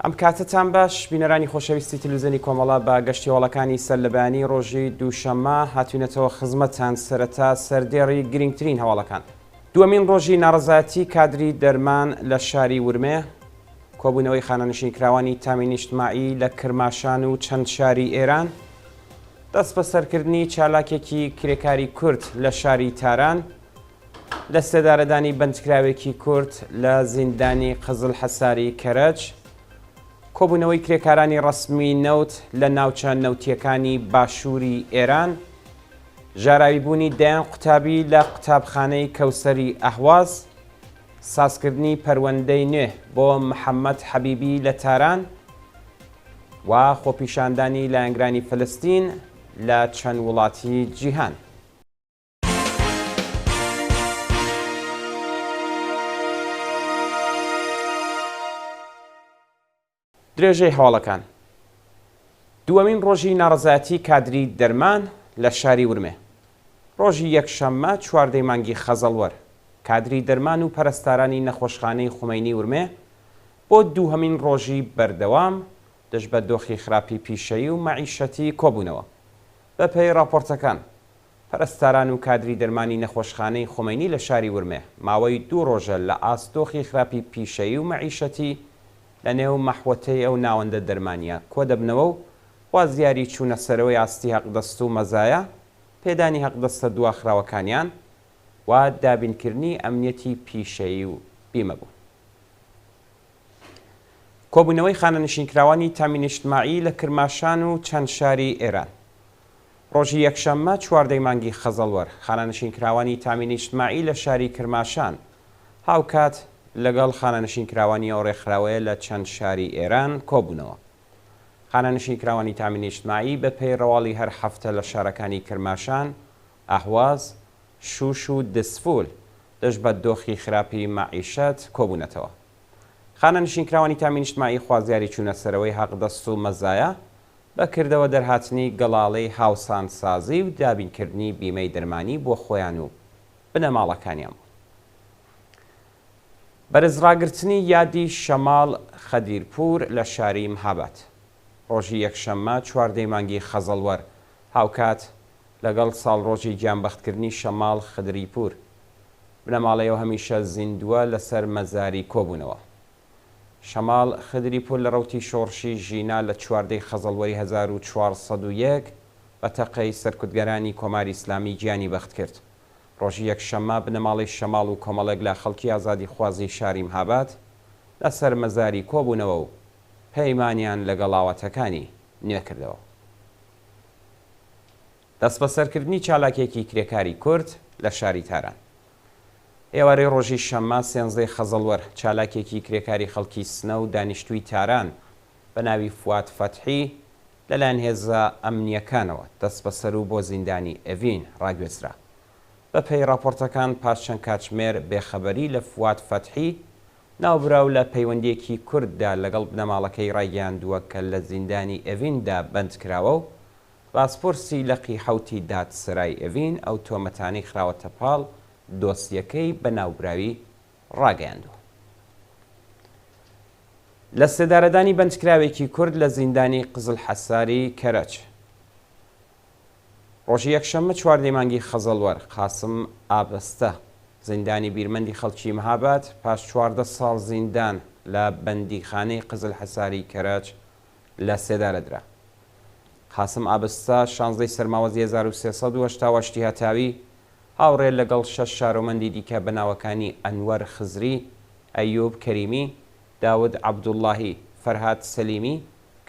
ئەم کاتەتان باش بینەرانی خۆشەویستی تلویزیۆنی کۆمەڵە بە گەشتی هەواڵەکانی سەر لە بەیانی ڕۆژی دووشەممە هاتوینەتەوە خزمەتتان سەرەتا سەردێڕی گرنگترین هەواڵەکان. دووەمین ڕۆژی ناڕەزایەتی کادری دەرمان لە شاری ورمێ، کۆبوونەوەی خانەنشینکراوانی تامی نیشتماعی لە کرماشان و چەند شاری ئێران، دەستبەسەرکردنی چالاکێکی کرێکاری کورد لە شاری تاران، لەسێدارەدانی بەندکراوێکی کورد لە زیندانی قزلحەساری کەرەج، کۆبوونەوەی کرێکارانی ڕەسمی نەوت لە ناوچە نەوتییەکانی باشووری ئێران، ژاراویبوونی دەیان قوتابی لە قوتابخانەی کەوسەری ئەهواز، سازکردنی پەروەندەی نوێ بۆ محەممەد حەبیبی لە تاران و خۆپیشاندانی لایەنگرانی فلستین لە چەند وڵاتی جیهان. درێژەی هەواڵەکان دووەمین ڕۆژی ناڕەزایەتی کادری دەرمان لە شاری ورمێ ڕۆژی یەکشەممە چواردەی مانگی خەزەڵوەر کادری دەرمان و پەرستارانی نەخۆشخانەی خومەینی ورمێ بۆ دووهەمین ڕۆژی بەردەوام دژ بە دۆخی خراپی پیشەیی و مەعیشەتی کۆبوونەوە. بەپێی ڕاپۆرتەکان، پەرستاران و کادری دەرمانی نەخۆشخانەی خومەینی لە شاری ورمێ ماوەی دوو ڕۆژە لە ئاست دۆخی خراپی پیشەیی و مەعیشەتی لە نێو مەحوەتەی ئەو ناوەندە دەرمانییە کۆدەبنەوە و خوازیاری چوونە سەرەوەی ئاستی هەقدەست و مەزایا پێدانی هەقدەستە دواخراوەکانیان و دابینکردنی ئەمنیەتی پیشەیی و بیمە بوون. کۆبوونەوەی خانەنشینکراوانی تامین ئیجتماعی لە کرماشان و چەند شاری ئێران. ڕۆژی یەکشەممە چواردەی مانگی خەزەڵوەر، خانەنشینکراوانی تامین ئیجتماعی لە شاری کرماشان هاوکات لەگەڵ خانەنشینکراوانی ئەو ڕێکخراوەیە لە چەند شاری ئێران کۆبوونەوە. خانەنشینکراوانی تامین ئیجتماعی بەپێی ڕەواڵی هەر هەفتە لە شارەکانی کرماشان، ئەهواز، شوش و دزفول دژ بە دۆخی خراپی مەعیشەت کۆبوونەتەوە. خانەنشینکراوانی تامین ئیجتماعی خوازیاری چوونەسەرەوەی هەقدەست و مەزایا، بە کردەوە دەرهاتنی گەڵاڵەی هاوسانسازی و دابینکردنی بیمەی دەرمانی بۆ خۆیان و بنەماڵەکانیان بوون. بەرزڕاگرتنی یادی شەماڵ خەدیرپوور لە شاری مهاباد ڕۆژی یەکشەممە چواردەی مانگی خەزەڵوەر هاوکات لەگەڵ ساڵڕۆژی گیانبەختکردنی شەماڵ خدریپوور بنەماڵەی ئەو هەمیشە زیندووە لەسەر مەزاری کۆبوونەوە. شەماڵ خدریپوور لە ڕەوتی شۆڕشی ژینا لە چواردەی خەزەڵوەری 1401 بە تەقەی سەرکوتگەرانی کۆماری ئیسلامی گیانی بەخت کرد. ڕۆژی یەکشەممە بنەماڵەی شەماڵ و کۆمەڵێک لە خەڵکی ئازادیخوازی شاری مهاباد لەسەر مەزاری کۆبوونەوە و پەیمانیان لەگەڵ ئاواتەکانی نوێ کردەوە. دەستبەسەرکردنی چالاکێکی کرێکاری کورد لە شاری تاران. ئێوارەی ڕۆژی شەممە سێنزدەی خەزەڵوەر، چالاکێکی کرێکاری خەڵکی سنە و دانیشتووی تاران بە ناوی فواد فەتحی لەلایەن هێزە ئەمنییەکانەوە دەستبەسەر و بۆ زیندانی ئێڤین ڕاگوێزرا. بەپێی ڕاپۆرتەکان پاش چەند کاتژمێر بێخەبەری لە فواد فەتحی، ناوبراو لە پەیوەندییەکی کورتدا لەگەڵ بنەماڵەکەی ڕایگەیاندووە کە لە زیندانی ئێڤیندا بەندکراوە و بازپرسی لقی حەوتی دادسەرای ئێڤین ئەو تۆمەتانەی خراوەتە پاڵ دۆسیەکەی بە ناوبراوی ڕاگەیاندووە. لە سێدارەدانی بەندکراوێکی کورد لە زیندانی قزلحەساری کەرەج. ڕۆژی یەکشەممە چواردەی مانگی خەزەڵوەر، قاسم ئابەستە، زیندانی بیرمەندی خەڵکی مهاباد، پاش 14 ساڵ زیندان لە بەندیخانەی قزلحەساری کەرەج لە سێدارە درا. قاسم ئابستە، شانزدەی سەرماوەزی 1388 ی هەتاوی، هاوڕێ لەگەڵ شەش شارۆمەندی دیکە بە ناوەکانی ئەنوەر خزری، ئەیوب کەریمی، داود عەبدوڵڵاهی، فەرهاد سەلیمی،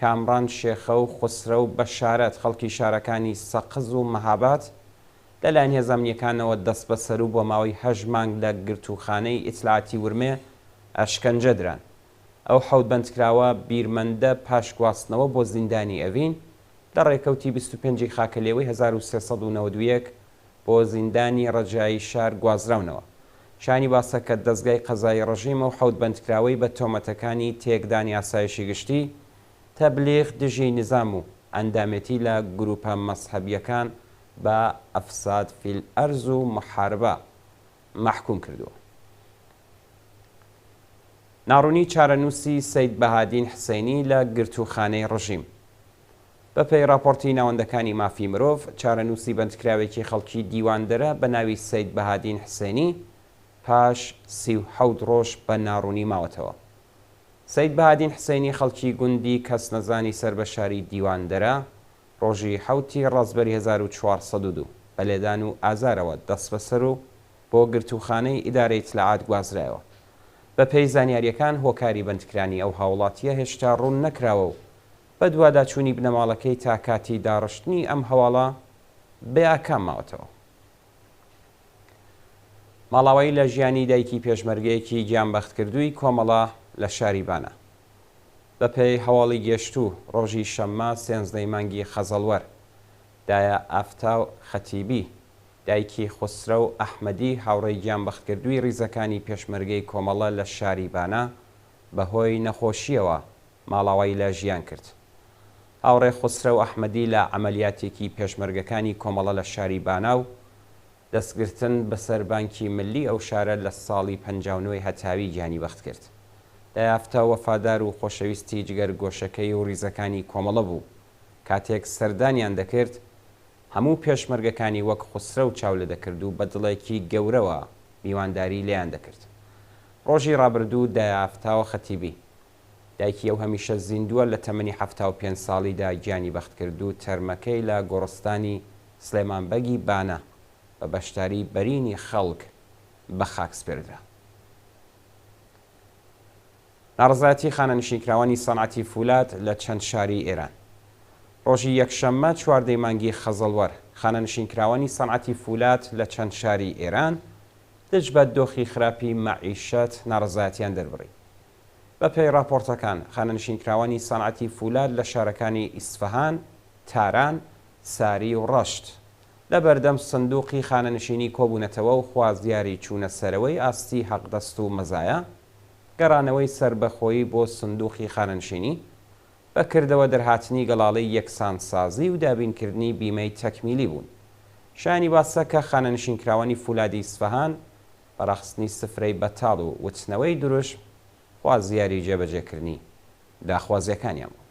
کامڕان شێخە و خوسرەو بەشارەت خەڵکی شارەکانی سەقز و مەهاباد لەلایەن هێزە ئەمنییەکانەوە دەستبەسەر و بۆ ماوەی هەشت مانگ لە گرتووخانەی ئیتلاعاتی ورمێ ئەشکەنجە دران. ئەو حەوت بەندکراوە بیرمەندە پاش گواستنەوە بۆ زیندانی ئەڤین لە ڕێکەوتی 25 ی خاکەلێوەی 1391 بۆ زیندانی ڕەجایی شار گوازراونەوە. شایانی باسە کە دەزگای قەزایی ڕژیم ئەو حەوت بەندکراوەی بە تۆمەتەکانی تێکدانی ئاسایشی گشتی، تەبلیغ دژی نیزام و ئەندامێتی لە گرووپە مەزهەبییەکان بە افساد فی الارض و محاربە مەحکووم کردووە. ناڕوونی چارەنووسی سەید بەهادین حسەینی لە گرتووخانەی ڕژیم. بە پێی ڕاپۆڕتی ناوەندەکانی مافی مرۆڤ، چارەنووسی بەندکراوێکی خەڵکی دیواندەرە بە ناوی سەید بەهادین حسێنی پاش 37 ڕۆژ بە ناڕوونی ماوەتەوە. سەید بەهادین حسەینی خەڵکی گوندی کەسنەزانی سەر بە شاری دیواندەرە، ڕۆژی حەوتی ڕەزبەری 1402 بە لێدان و ئازارەوە دەستبەسەر و بۆ گرتووخانەی ئیدارەی ئیتلاعات گوازرایەوە. بەپێی زانیارییەکان هۆکاری بەندکرانی ئەو هاووڵاتییە هێشتا ڕوون نەکراوە و بەدواداچوونی بنەماڵەکەی تا کاتی داڕشتنی ئەم هەواڵە بێ ئاکام ماوەتەوە. ماڵاوایی لە ژیانی دایکی پێشمەرگەیەکی گیانبەختکردووی کۆمەڵە لە شاری بانە. بەپێی هەواڵی گێشتوو ڕۆژی شەممە سێنزدەی مانگی خەزەڵوەر، دایە ئافتاو خەتیبی، دایکی خوسرەو ئەحمەدی هاوڕێی گیانبەختکردووی ڕیزەکانی پێشمەرگەی کۆمەڵە لە شاری بانە بە هۆی نەخۆشییەوە ماڵاوایی لە ژیان کرد. هاوڕێ خوسرەو ئەحمەدی لە عەمەلیاتێکی پێشمەرگەکانی کۆمەڵە لە شاری بانە و دەستگرتن بەسەر بانکی ملی ئەو شارە لە ساڵی 59 ی هەتاوی گیانی بەخت کرد. دایافتە وەفادار و خۆشەویستی جگەرگۆشەکەی و ڕیزەکانی کۆمەڵە بوو. کاتێک سەردانیان دەکرد، هەموو پێشمەرگەکانی وەک خوسرەو چاو لێدەکرد و بە دڵێکی گەورەوە میوانداری لێیان دەکرد. ڕۆژی ڕابردوو دایە ئافتاوە خەتیبی، دایکی ئەو هەمیشە زیندووە لە تەمەنی 75 ساڵیدا گیانی بەخت کرد و تەرمەکەی لە گۆڕستانی سڵێمان بەگی بانە بە بەشداری بەرینی خەڵک بە خاک سپێردرا. ناڕەزایەتی خانەنشینکراوانی سەنعەتی فولاد لە چەند شاری ئێران. ڕۆژی یەکشەممە چواردەی مانگی خەزەڵوەر، خانەنشینکراوانی سەنعەتی فولاد لە چەند شاری ئێران دژ بە دۆخی خراپی مەعیشەت ناڕەزایەتیان دەربڕی. بە پێی ڕاپۆڕتەکان، خانەنشینکراوانی سەنعەتی فولاد لە شارەکانی ئیسفەهان، تاران، ساری و ڕەشت لە بەردەم سندووقی خانەنشینی کۆبوونەتەوە و خوازیاری چوونە سەرەوەی ئاستی حەقدەست و مەزایا، گەڕانەوەی سەربەخۆیی بۆ سندووقی خانەنشینی، بە کردەوە دەرهاتنی گەڵاڵەی یەکسانسازی و دابینکردنی بیمەی تەکمیلی بوون. شایانی باسە کە خانەنشینکراوانی فولادی ئیسفەهان بە ڕاخستنی سفرەی بەتاڵ و وتنەوەی دروشم خوازیاری جێبەجێکردنی داخوازییەکانیان بوون.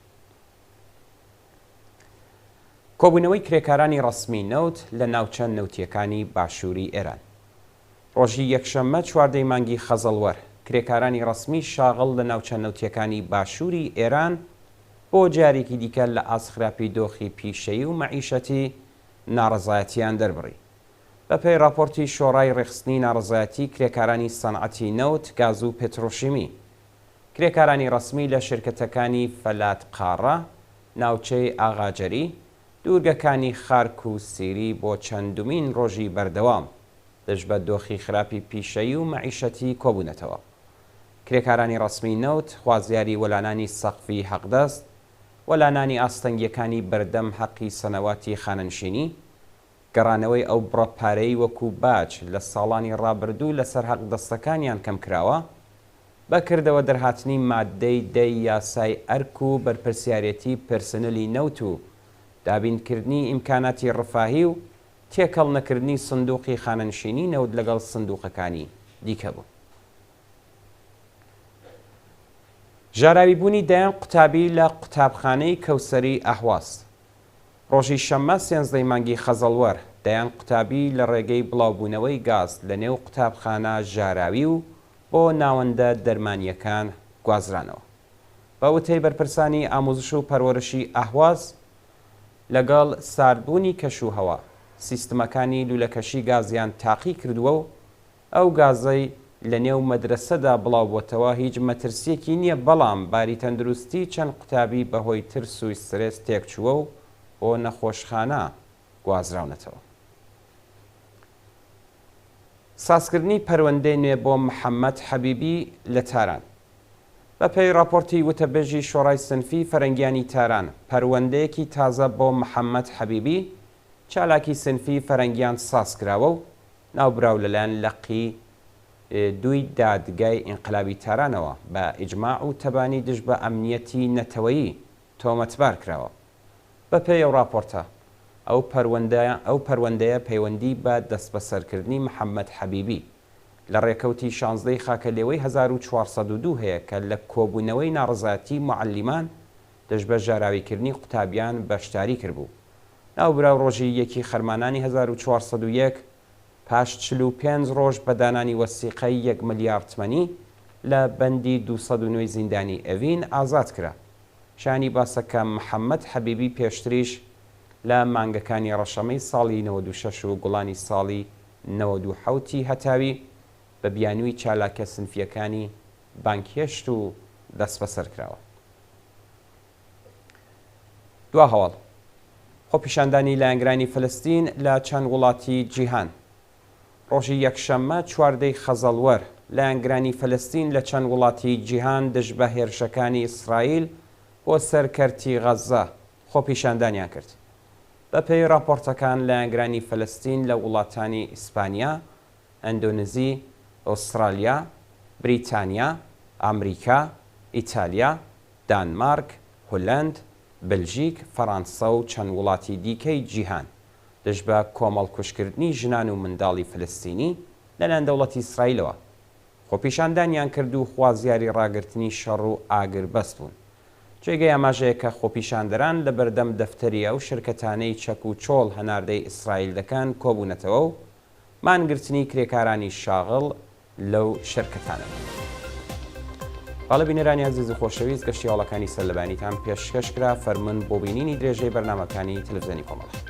کۆبوونەوەی کرێکارانی ڕەسمی نەوت لە ناوچە نەوتییەکانی باشووری ئێران. ڕۆژی یەکشەممە چواردەی مانگی خەزەڵوەر، کرێکارانی ڕەسمی شاغڵ لە ناوچە نەوتییەکانی باشووری ئێران بۆ جارێکی دیکە لە ئاست خراپی دۆخی پیشەیی و مەعیشەتی ناڕەزایەتییان دەربڕی. بە پێی ڕاپۆرتی شۆڕای ڕێکخستنی ناڕەزایەتی کرێکارانی سەنعەتی نەوت، گاز و پترۆشیمی، کرێکارانی ڕەسمی لە شرکەتەکانی فەلات قاڕە، ناوچەی ئاغاجەری، دوورگەکانی خارک و سیری بۆ چەندمین ڕۆژی بەردەوام دژ بە دۆخی خراپی پیشەیی و مەعیشەتی کۆبوونەتەوە. کرێکارانی ڕەسمی نەوت خوازیاری وەلانانی سەقفی حەقدەست، وەلانانی ئاستەنگییەکانی بەردەم حەقی سەنەواتی خانەنشینی، گەڕانەوەی ئەو بڕە پارەی وەکو باج لە ساڵانی ڕابردوو لەسەر حەقدەستەکانیان کەمکراوە، بە کردەوە دەرهاتنی ماددەی دەی یاسای ئەرک و بەرپرسیارێتی پرسنلی نەوت و دابینکردنی ئیمکاناتی ڕفاهی و تێکەڵ نەکردنی سندوقی خانەنشینی نەوت لەگەڵ سندوقەکانی دیکە بوون. ژاراویبوونی دەیان قوتابی لە قوتابخانەی کەوسەری ئەهواز. ڕۆژی شەممە سێنزدەی مانگی خەزەڵوەر، دەیان قوتابی لە ڕێگەی بڵاوبوونەوەی گاز لە نێو قوتابخانە ژاراوی و بۆ ناوەندە دەرمانییەکان گوازرانەوە. بە وتەی بەرپرسانی ئاموزش و پەروەرشی ئەهواز، لەگەڵ ساردبوونی کەش و هەوا، سیستمەکانی لوولەکەشی گازیان تاقی کردووە و ئەو گازەی لە نێو مەدرەسەدا بڵاوبۆتەوە هیچ مەترسییەکی نییە، بەڵام باری تەندروستی چەند قوتابی بەهۆی ترس و سترێس تێکچووە و بۆ نەخۆشخانە گوازراونەتەوە. سازکردنی پەروەندەی نوێ بۆ محەممەد حەبیبی لە تاران. بە پێی ڕاپۆرتی وتەبێژی شۆڕای سنفی فەرەنگیانی تاران، پەروەندەیەکی تازە بۆ محەممەد حەبیبی، چالاکی سنفی فەرەنگیان ساز کراوە و ناوبراو لەلایەن لقی دووی دادگای ئینقلابی تارانەوە بە ئیجماع و تەبانی دژ بە ئەمنیەتی نەتەوەیی تۆمەتبار کراوە. بە پێی ئەو ڕاپۆرتە، ئەو پەروەندە ئەو پەروەندەیە پەیوەندیی بە دەستبەسەرکردنی محەممەد حەبیبی. لە ڕێکەوتی شانزدەی خاکەلێوەی 1402 هەیە کە لە کۆبوونەوەی ناڕەزایەتی موعەلیمان دژ بە ژاراویکردنی قوتابیان بەشداری کردبوو. ناوبراو ڕۆژی یەکی خەرمانانی 1401 پاش 45 ڕۆژ بە دانانی وەسیقەی یەک ملیاڕ تمەنی لە بەندی 209 زیندانی ئێڤین ئازاد کرا. شایانی باسە کە محەممەد حەبیبی پێشتریش لە مانگەکانی ڕەشەمەی ساڵی 96 و گوڵانی ساڵی 97 ی هەتاوی بە بیانووی چالاکیە سنفییەکانی بانگهێشت و دەستبەسەر کراوە. دوا هەواڵ، خۆپیشاندانی لایەنگرانی فەلەستین لە چەند وڵاتی جیهان. ڕۆژی یەکشەممە چواردەی خەزەڵوەر، لایەنگرانی فەلەستین لە چەند وڵاتی جیهان دژ بە هێرشەکانی ئیسرائیل بۆ سەر کەرتی غەززە خۆپیشاندانیان کرد. بەپێی ڕاپۆرتەکان لایەنگرانی فەلەستین لە وڵاتانی ئیسپانیا، ئەندۆنزی، ئوسترالیا، بریتانیا، ئامریکا، ئیتالیا، دانمارک، هولەند، بلژیک، فەرانسە و چەند وڵاتی دیکەی جیهان دژ بە کۆمەڵکوژکردنی ژنان و منداڵی فلستینی لەلایەن دەوڵەتی ئیسرائیلەوە خۆپیشاندانیان کرد و خوازیاری ڕاگرتنی شەڕ و ئاگربەست بوون. جێگەی ئاماژەیە کە خۆپیشاندەران لە بەردەم دەفتەری ئەو شرکەتانەی چەک و چۆڵ هەناردەی ئیسرائیل دەکەن کۆبوونەتەوە و مانگرتنی کرێکارانی شاغڵ لەو شەرکەتانە. بەڵێ بینەرانی ئازیز و خۆشەویست گەشتی هەواڵەکانی سەرلەبەیانیتان پێشکەش کرا فەرموون بۆ بینینی درێژەی بەرنامەکانی تەلەفزیۆنی کۆمەڵە.